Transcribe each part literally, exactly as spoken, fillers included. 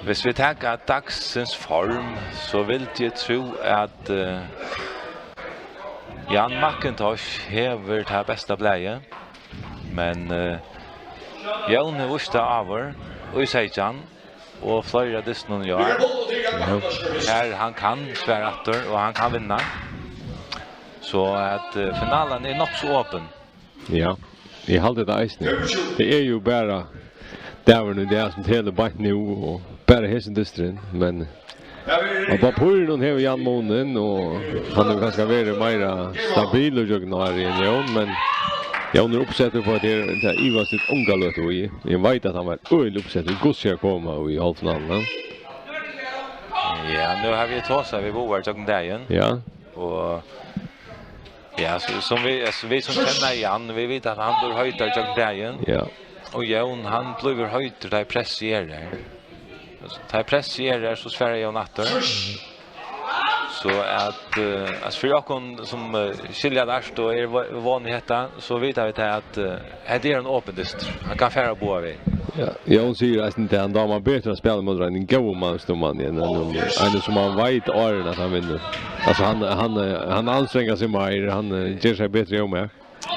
Hvis vit taka dagsins form, so vildi eg trúð, at, eh, Jan McIntosh hevur tað besta blaðið. Men, eh, Jón hevur víst tað áður, í seytjan, og fleiri av dystunum í ár. Her hann kann svara aftur, og hann kann vinna. So at, eh, finalan er nokk so opin. Ja, eg haldi tað eisini. Tað er jú bara dagurin í dag sum telur beint nú, og bara hesin dysturin, men á pappírinum hevur Jan munin, og hann hevur kanska verið meira stabilur gjøgnum árið enn Jón, men Jón er uppsettur upp á at tað er, tað ivast eg onga løtu í. Eg veit at hann var øgiliga uppsettur, hvussu er at koma í hálvfinaluna. Ja, nú hava vit tosað við Boar gjøgnum dagin. Ja. Og ja, so, sum vit, altso, vit sum kenna Jan, vit vita at hann blívur heitur gjøgnum dagin. Ja. Og Jón, hann blívur heitur, tá ið pressið er har. Altso, tá ið pressið er har, so svarar Jón aftur. So at, eh, altso, fyri okkum sum, eh, skilja tað, og eru va-, van við hetta, so vita vit at, eh, hetta er ein opin dystur. Hann kann fara báðar vegir. Ja, Jón sigur eisini tað, hann dámar betur at spæla móti einum góðum mannsdómara enn einum, einum sum hann veit áðrenn at hann vinnur. Altso, hann, hann, eh, hann anstrengur seg meir, hann, eh, ger seg betri ómak.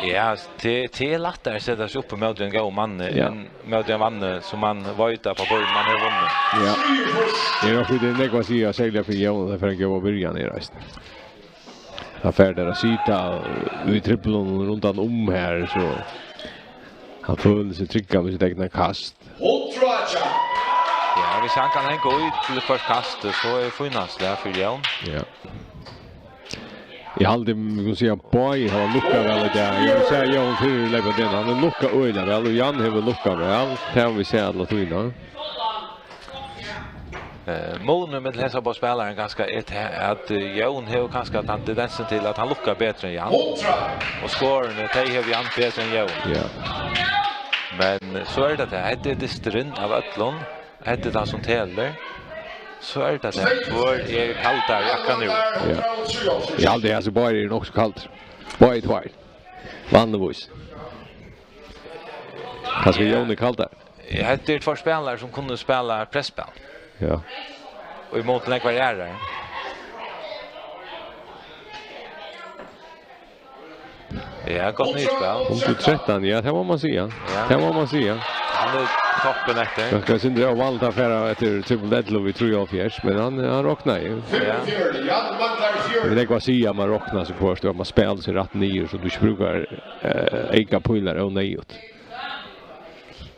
Ja, tað, tað er lættari at seta seg upp móti einum góðum manni, ja, enn móti einum manni sum man veit at pappír, man hevur vunnið. Ja. Tað er nokk, tað er nógv at siga, serliga fyri Jón, at hann fær eina góða byrjan her eisini. Hann fær teir at sita í triplunum rundan um her, so hann følir seg tryggan við sítt egna kast. Ja, hvis hann kann hanga í til fyrsta kast, so er fínasta fyri Jón. Ja. Eg haldi, vit kunnu siga, báðir hava lukkað væl í dag. Eg vil siga, Jón, fyri leypa den. Hann hevur lukkað øgiliga væl, og Jan hevur lukkað væl. Tað hava vit sæð alla tíðina. Eh, munurin millum hesar báðar spælararnar kanska er ta-, at, eh, Jón hevur kanska tann tendensin til at hann lukkar betri enn Jan. Og skorini, tey hevur Jan betri enn Jón. Ja. Men, eh, so er tað tað. Hetta er dysturin av øllum. Hetta er tað sum telur. So er tað tað. Hvør er kaldari akkurát nú? Ja. Eg haldi, hesir báðir eru nokk so kaldir. Báðir tveir. Vanligvís. Kanska, ja, Jón er kaldari. Ja, hetta eru tveir spælarar sum kunnu spæla pressspæl. Ja. Og í móti nógvar aðrar. Ja, gott niðurspæl. Hundrað og trettan, ja, tað má man siga. Ja. Tað má man siga. Hann er toppur eftir. Kanska Sindri hevur valt at fara eftir triple ellivu við trýoghálvfjerðs, men hann, hann roknaði. Ja. Men eg kann siga, at man roknar seg hvørt, og at man spælir seg rætt niður, so tú ikki brúkar, eh, eyka pílar óneyðugt.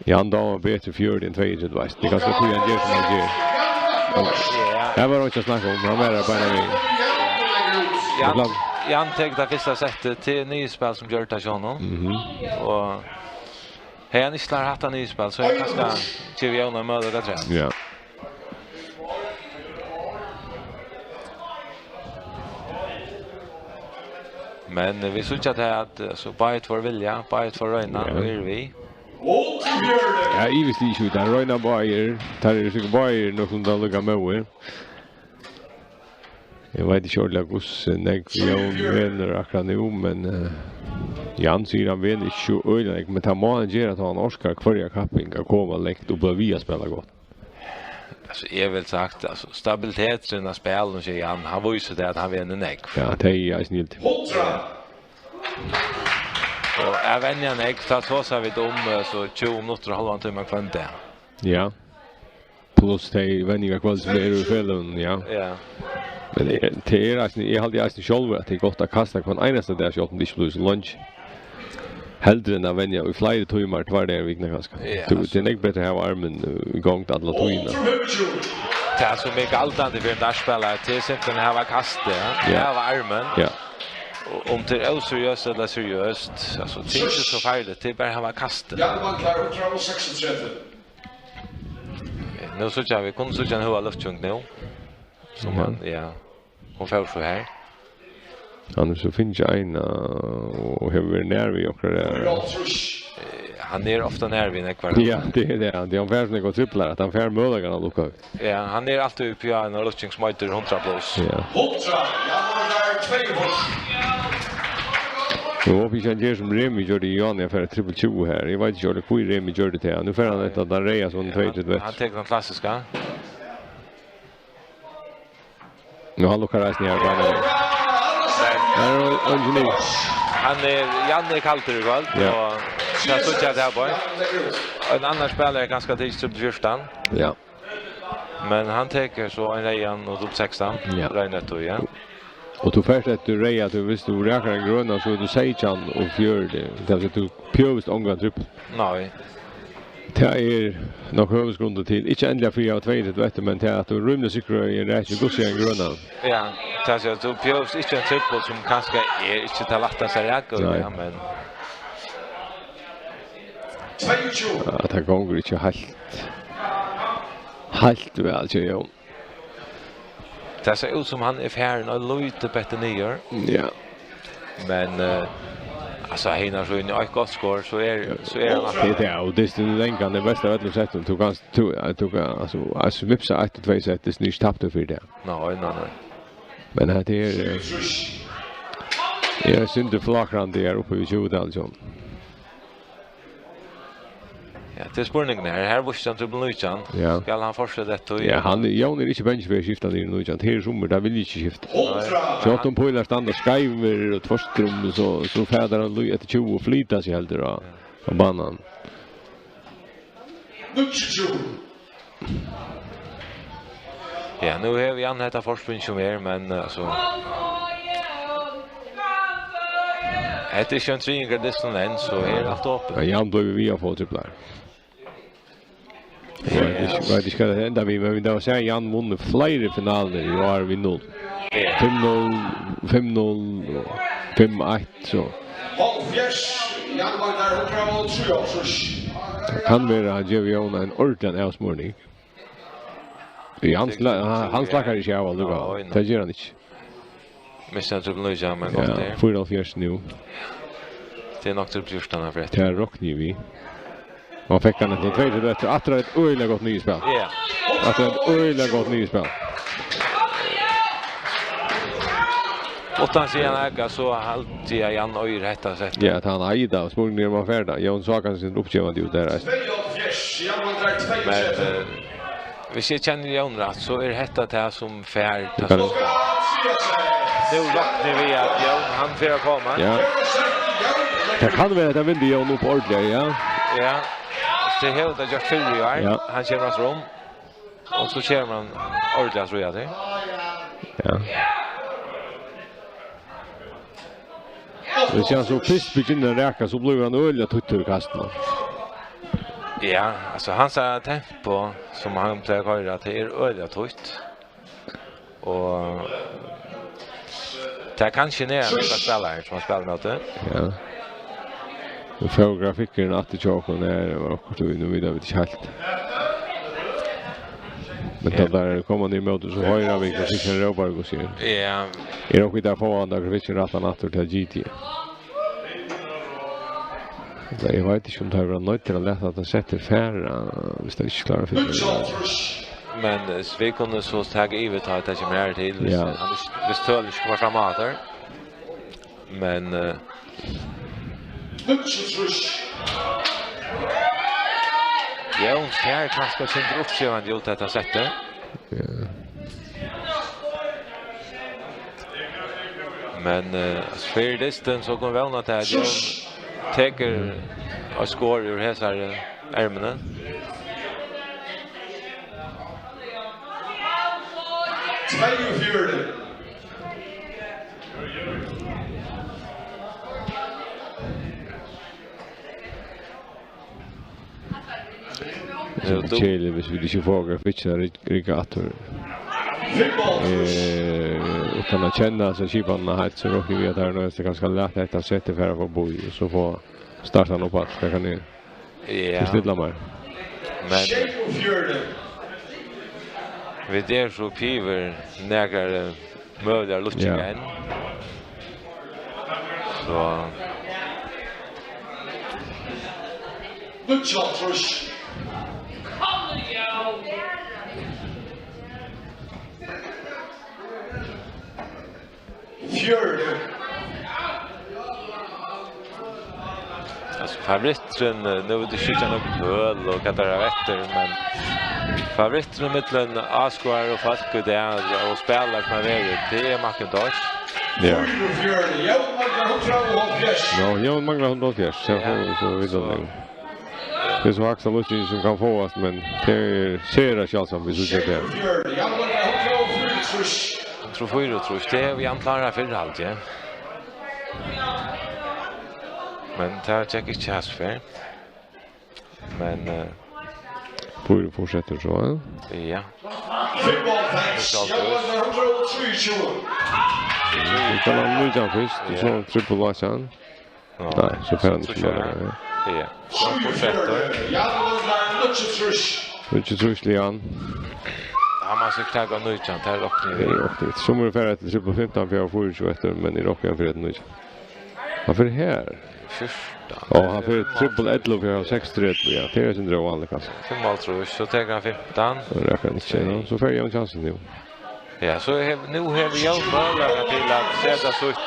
Ja, hann dámar betur fjøruti enn tveyogtretivu, veitst. Tað er kanska tí hann ger sum hann ger. Ja. Her var einki at snakka um, hann var har beinanvegin. Jan, Jan tekur tað fyrsta settið til niðurspæl sum gjørdi tað hjá honum. Mhm. Og hevði hann ikki klárt hatta niðurspæl, so hevði hann kanska givið Jón ein møguleika afturat. Ja. Men vit síggja tað at, eh, so báðir tveir vilja, báðir tveir royna, ja, og eru við. Ja, eg visti ikki, teir royna báðir, teir eru sikkurt báðir nokk so líka móðir. Eg veit ikki ordiliga, hvussu nógv Jón venur akkurát nú, men, eh, Jan sigur, hann venur ikki so øgiliga nógv, men tað má hann gera, tá hann orkar hvørja kapping at koma langt og blíva við at spæla gott. Altso, eg vil sagt, altso, stabiliteturin av spælinum, sigur hann, hann vísir tað, at hann venur nógv. Ja, tað er eisini gildi. Og at venja nógv, tá tosa vit um, eh, so tjúgu minuttir og hálvan tíma hvønn dag. Ja. Pluss tey venjingarkvøld sum eru í feløgunum, ja. Ja. Men eg, tað er eisini, eg haldi eisini sjálvur, at tað er gott at kasta hvønn einasta dag, sjálvt um tað ikki blívur so leingi. Heldur enn at venja í fleiri tímar, tveir dagar um vikuna kanska. Ja, tú, altso, tað er nógv betri at hava armin, uh, í gongd alla tíðina. Tað sum er galdandi fyri ein dartspælara, tað er simpelthen at hava kastið, ja. Ja. Hava armin. Ja. Og um tað er óseriøst ella seriøst, altso, tað er ikki so farligt, tað er bara at hava kastið. Ja, man klarar hundrað og seksogtretivu. Nú síggja vit, kunnu síggja ein høga løfting nú. Sum, ja, hann, ja. Hon fór so har. Hann hevur so fingið eina og hevur verið nær við okkara. Eh, hann er ofta nær við nógvar. Ja, tað er tað. Hann, hann fær so nógvar triplar, at hann fær møguleikan at lukka. Ja, hann er altíð uppi á eini løfting sum eitur hundrað pluss. Ja. Nú hopi eg ikki, hann ger sum Remi gjørdi í Johanne, hann fær triple tjúgu her. Eg veit ikki, hví Remi gjørdi tað. Nú fær hann eitt av teimum reyðu, sum tveyogtretivu. Hann tekur tann klassiska. Nú hann lukkar eisini her, bara. Her er eingin í. Hann er, Jan er kaldur í kvøld, ja, og tað síggja vit her, boy. Ein annar spælari kanska tikið trippul fjúrtan. Ja. Men hann tekur so ein reyðan og upp sekstan. Ja. Reyðan eftir, ja. Og tú fert eftir reyða, tú, viss tú rakar ein grønan, so er tú seytjan og fjøruti. Tað vil siga, tú behøvist ongan trippul. Nei. Tað er nokk høvuðsgrundur til, ikki endiliga fyri at hava tvey tretivu eftir, men tað at tú rímiliga sikkur í ein raki, hvussu er ein grønan? Ja, tað vil siga, tú behøvist ikki ein trippul sum kanska er ikki tað lættasta at raka, nei, ja, men ja, tað gongur ikki heilt, heilt væl, sigur Jón. Tað sær út sum hann er farin eitt lítið bitti niður. Ja. Men, eh, altso, Heinar, so inn í eitt gott skor, so er, so er hann... Ja, tað er tað, og dystin er langur, hann er best av øllum settum. Tú kanst, tú, ja, tú kanst, altso, altso, vipsa eitt og tvey sett, dystin er ikki taptur fyri tað. Nei, nei, nei. Men hetta er, eh, er eitt sindur flakrandi her uppi við tjúgu, altso. Ja, tað er spurningurin her. Her vísti hann trippul nítjan. Ja. Skal hann fortseta eftir? Ja, hann, Jón er ikki bangin fyri at skifta niður í nítjan. Tað eru summir, teir vilja ikki skifta. Nei. Sjálvt um pílar standa skeivir og tvørtur um, so, so fara teir at lí-, eftir tjúgu og flyta seg heldur á, ja, á banan. Níggju tjúgu. Ja, nú hevur Jan hetta forspring sum er, men, eh, altso, hetta er ikki ein triðingur av dystinum enn, so her er alt opið. Ja, Jan blívur við at fáa triplar. Og eg veit ikki, veit ikki hvat tað endar við, men vit hava sæð Jan vunnið fleiri finalur í ár við null. Ja. Fimm null, fimm null og fimm eitt, so. Hálvfjerds, Jan Magnar, hundrað og trýoghálvtrýss. Tað kann vera, hann gevur Jón ein ordiligan avsmurning. Ja, hann sla-, hann, hann slakkar ikki av allíkavæl. Nei, nei. Tað ger hann ikki. Missti hann trippul nítjan, men gott er. Ja, fýraoghálvfjerðs nú. Tað er nokk trippul fjúrtan hann fer eftir. Tað rokni eg við. Og hann fekk hann eftir tvey tretivu eftir. Aftur eitt øgiliga gott niðurspæl. Ja. Aftur eitt øgiliga gott niðurspæl. Uttan at siga nakað, so haldi eg at Jan eigur hetta settið. Ja, at hann eigur tað. Spurningurin er, um hann fær tað. Jón sá kanska uppgevandi út har, eisini. Men, eh, viss eg kenni Jón rætt, so er hetta tað sum fær tað. Nú rokni eg við at Jón, hann fer at koma. Ja. Tað kann vera, at hann vindur Jón upp ordiliga, ja. Ja. Tað hevur tað gjørt fyrr í ár. Ja. Hann kemur aftur um. Og so kemur hann ordiliga, trúgvi eg, til. Ja. Viss hann so fyrst begynnar at raka, so blívur hann øgiliga tøttur í kastunum. Ja, altso, hansara tempo, sum hann plagar at koyra, tað er øgiliga tøtt. Og tað er kanska nær spælarar sum hann spælir móti. Ja. Nú fór grafikkurin aftur hjá okkum, her var okkurt, og nú vita vit ikki heilt. Men tá teir koma niður móti, so hoyra vit, hvussu hann rópar, hvussu er. Ja. Er okkurt, vit fáa hann, tá grafikkurin rættar hann aftur til G T. Nei, eg veit ikki, um teir verða noyddir at lata hetta settið fara, viss teir ikki klára at finna út av tí. Men, eh, vit kunnu so taka yvir, tá tað kemur her til, viss, ja, hann ikki, viss tølini ikki koma fram aftur. Men, eh, Jón sær kanska eitt sindur uppgevandi út hetta settið. Ja. Men, eh, altso, fyri dystin, so kunnu vit vóna til, at Jón tekur eitt skor úr hesari, eh, ermuni. Tveyogfjøruti. Tað er keðiligt, viss vit ikki fáa grafikkin at rik-, rigga aftur. Eh, uttan at kenna hasa skipanina heilt, so rokni eg við, at tað er nokk kanska lætt hetta settið fara forbi, og so fáa starta hann upp aftur. Tað kann eg, ja, ikki stilla mær. Men vit eru so uppi yvir nakrar, eh, møguligar lukkingar enn. Ja. So. Níggjuoghálvtrýss. Fjøruti. Altso, favoritturin, eh, nú vil eg ikki síggja nøkur tøl og hvat teir hava eftir, men Favorittur í millum áskoðarar og fólk í dag og spælar sum har verður, tað er Macintosh. Ja. Fýraogfjøruti, Jón manglar hundrað og hálvfjerðs. Nå, Jón manglar hundrað og hálvfjerðs, ja, ja, fáa vit so víta so nú. Tað er so hægsta lukking sum kann fáast, men tað er sera sjáldsamt, vit síggja tað. Sjeyogfjøruti, Jón manglar hundrað og fýraogtrýss. Hundrað og fýraogtrýss, tað hevur Jan klárað fyrr, haldi eg. Men tað gekk ikki hesa ferð. Men, eh, Pílurin fortsetur so, ja. Ja. Fimmoghálvfems, Jan manglar hundrað og trýogtjúgu. Mm, so fer hann nítjan fyrst, og so trippul átjan. Ja. Nei, so fer hann so ikki meira, ja. Ja. So hann fortsetur. Sjeyogfjøruti, Jan manglar níggjuogtrýss. Níggjuogtrýss til Jan. Hann má sikkurt taka nítjan, tað er roknað við. Tað er roknað við. So mugu vit fara til trippul fimtan, fyri hann hevur fýraogtjúgu eftir, men eg rokni hann fyri eftir nítjan. Hann fer her. Fjúrtan. Og hann fer trippul ellivu, fyri hann hevur seksogtretivu, ja. Tað er eitt sindur óvanligt, kanska. Fimmoghálvtrýss, so tekur hann fimtan. Tað rakar hann ikki, ja. So fær Jón kjansin nú. Ja, so hev-, nú hevur Jón møguleika til at seta sítt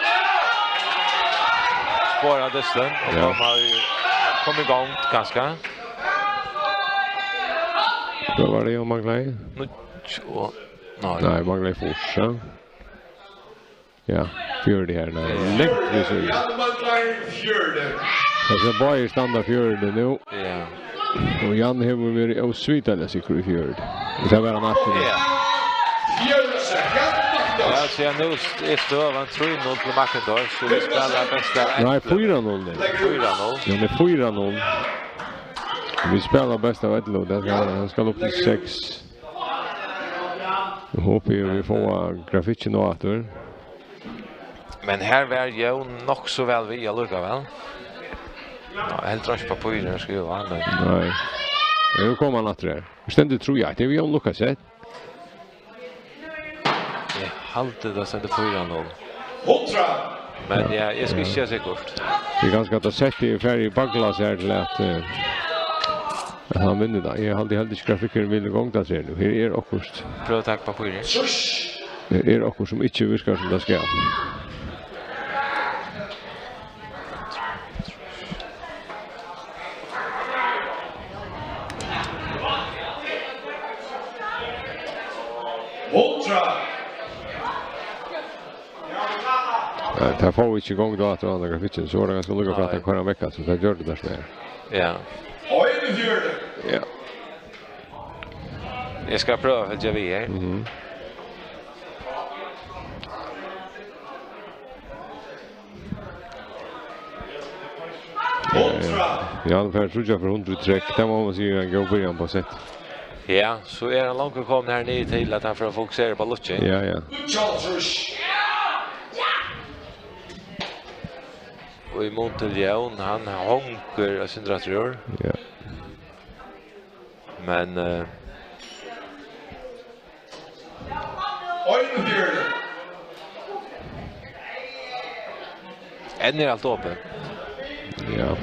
spor á dystin og, ja, koma í, koma í gongd, kanska. Hvat var tað Jón manglaði? Níggju og, nei. Nei, manglaði fýrs, ja. Ja, fjøruti her, nei. Ja. Langt við síðuna. Jan manglar fjøruti. Altso, báðir standa fjøruti nú. Ja. Og Jan hevur verið ósvitaliga sikkur í fjøruti. Og so var hann aftur. Ja. Fjøruti, Jan Macintosh. Ja, so nú st-, er støðan trý null til Macintosh, so vit spæla best av ellivu. Nei, fýra null, nei. Fýra null. Ja, tað er fýra null. Vit spæla best av ellivu, tað skal, hann skal upp til seks. Nú hopi eg, vit fáa grafikkin nú aftur. Men her var Jón nokk so væl við allíkavæl. Ja, heldur ikki pappírið at skriva, men nei. Nú kom hann aftur her. Her stendur trý eitt. Tað er Jón Lukas, ja. Eg haldi, tað stendur fýra null. Hundrað. Men ja, eg skal ikki siga sikkurt. Tað er kanska at tað setti eg fari í bakglas her til at, eh, at hann vinnur tað. Eg haldi, eg haldi ikki grafikkurin vil í gongd, tað sær nú. Her er okkurt. Prøv at taka pappírið. Her er okkurt sum ikki virkar sum tað skal. Hundrað. Nei, tað fáa vit ikki í gongd aftur á handa grafikkin, so var tað kanska líka fyri at koyra hann vekk, so tað gjørdi tað sum er. Ja. Einogfjøruti. Ja. Eg skal prøva at fylgja við her. Mhm. Hundrað. Ja, hann fær tríggjar fyri hundrað í trekk. Tað má man siga er ein góð byrjan á sett. Ja, so er hann langt komin her niður til at hann fer at fokusera á lukking. Ja, ja. Níggjuoghálvtrýss. Og í mun til Jón, hann hongur eitt sindur afturúr. Ja. Men, eh, einogfjøruti. Enn er alt opið. Ja.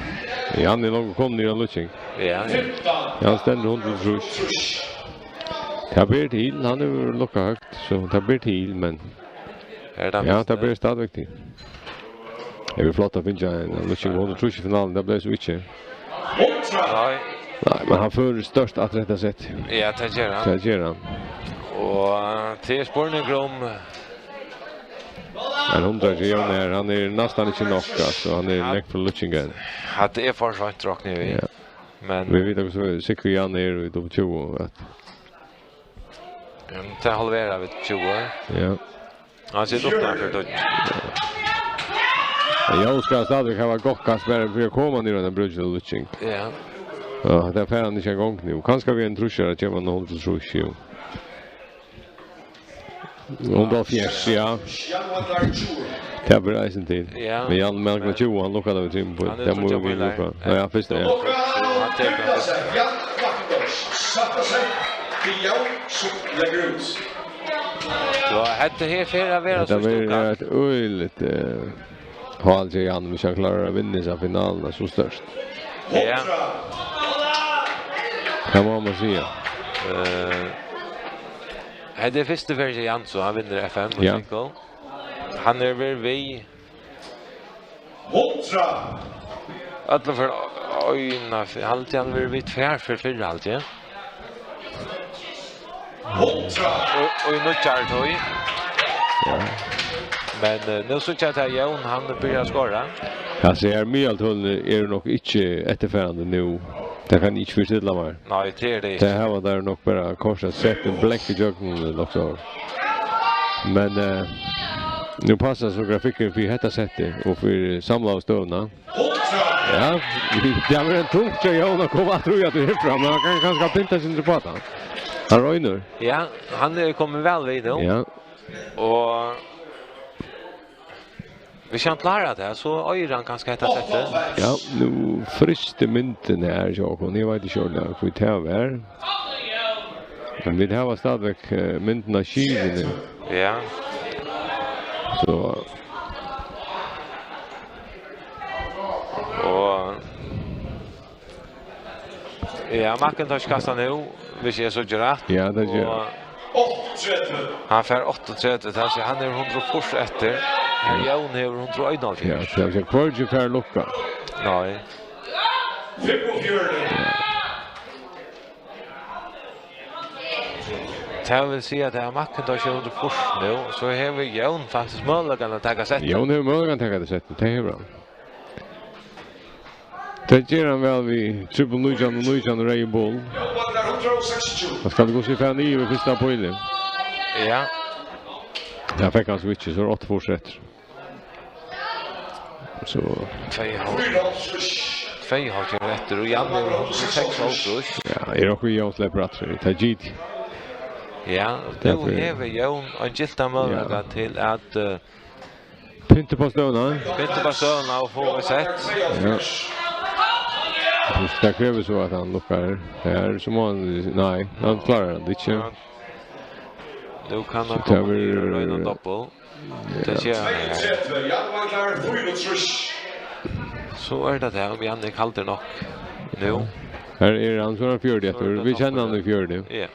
Ja, hann er nokk komin niður á lukking. Ja, ja. Fimtan. Ja, hann stendur hundrað og trýss. Tað ber til, hann hevur lukkað høgt, so tað ber til, men er tað ja, tað ber stadigvæk til. Tað er flott at finna ein lukking á hundrað og trýss í finaluni, tað bleiv so ikki. Nei. Nei, men hann førir stórt afturat sett. Ja, tað ger hann. Tað ger hann. Og, eh, tað er spurningur um, eh, ein hundrað hjá Jóni her, hann er næstan ikki nokk, altso, hann er langt frá lukking enn. Hatta er for seint, rokni eg við. Ja. Men vit vita hvussu sikkur Jan er í W tjúgu, at ja, men tað halvera vit tjúgu. Ja. Hann situr uttanfyri tíggju. Men Jón skal stadigvæk hava gott kast bara fyri at koma niður á henda brúkin av lukking. Ja. Ja, tað fær hann ikki í gongd nú. Kanska við ein trýssara kemur hann hundrað og trýss, jú. Hundrað og hálvfjerðs, ja. Tað ber eisini til. Ja. Men Jan manglar tjúgu, hann lukkar tað við trimum. Hann er tað má tríggjar jú pílar. Lukka. Ja, ja, fyrst, ja. Hann tekur hann fyrst. So, hetta her fer at vera so stórt. Hetta verður eitt øgiligt, eh, hál, sigur Jan, hvis hann klárar at vinna hesa finaluna so stórt. Ja. Tað má man siga. Eh, hetta er fyrstu ferð hjá Jan, so hann vinnur F M og ja. Single. Hann er verið við Hundrað. Øllum fyri eina, haldi hann verið við tvær fyri fyrra, haldi eg. Og, og í nýggjari tíð. Ja. Men, eh, nú síggja eg at Jón, hann byrjar at skora. Altso, her miðaltølini eru nokk ikki eftirfarandi nú. Tað kann eg ikki fortelja mær. Nei, tað er tað ikki. Tað her var tað nokk bara kort at sett ein blank ígjøgnum, nokk so. Men, eh, nú passar so grafikkurin fyri hetta settið og fyri samlaðu støðuna. Ja, tað var ein tungt hjá Jón at koma aftur í at herfrá, men hann kann kanska pynta seg upp á tað. Hann roynir. Ja, hann er komin væl við nú. Ja. Og viss hann klárar tað, so eigur hann kanska hetta settið. Ja, nú frysti myndin her hjá okkum. Eg veit ikki ordiliga hví tað var. Men vit hava stadigvæk, eh, myndina av skivuni. Ja. So. Og, ja, McIntosh kastar nú, viss eg síggi rætt. Ja, tað ger. Og hann fær áttaogtretivu, tað vil siga, hann hevur hundrað og fýrs eftir. Har Jón hevur hundrað og einoghálvfjerðs. Ja, tað vil siga, hvørgin fær lukka. Nei. Fimmogfjøruti. Ja. Tað vil siga, at tað er McIntosh sjey hundrað og fýrs nú, so hevur Jón faktiskt møguleikan at taka sett. Jón hevur møguleikan at taka tað sett, tað hevur hann. Tað ger hann væl við trippul nítjan og nítjan og reyðum bol. Hann skal gott siga niður við fyrsta píli. Ja. Tað fekk hann so ikki, so er átta fýrs eftir. So. Tvey hálv-, tvey hálvfjerðs eftir, og Jan hevur hundrað og seks hálvtrýss. Ja, er okkurt Jón sleppur aftur, tað er gitt. Ja, nú hevur Jón ein gyltan møguleika til at, eh, pynta upp á støðuna. Pynta upp á støðuna og fáa eitt sett. Ja. Tað krevur so at hann lukkar her, so má hann, nei, hann klárar tað ikki. Ja. Nú kann hann koma niður og royna doppel. Ja. Tað ger hann her. So er tað tað, um Jan er kaldur nokk nú. Her er hann, so er hann fjøruti eftir. Vit kenna hann í fjøruti. Ja.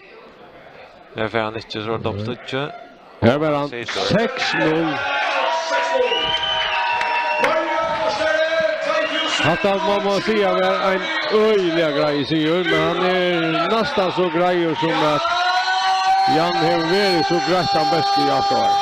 Her fær hann ikki, so er tað uppstykki. Her var hann. Seks null. Hatta má man siga var ein øgiliga greiður sigur, men hann er næstan so greiður sum at Jan hevur verið so greitt tann besti í alt ár.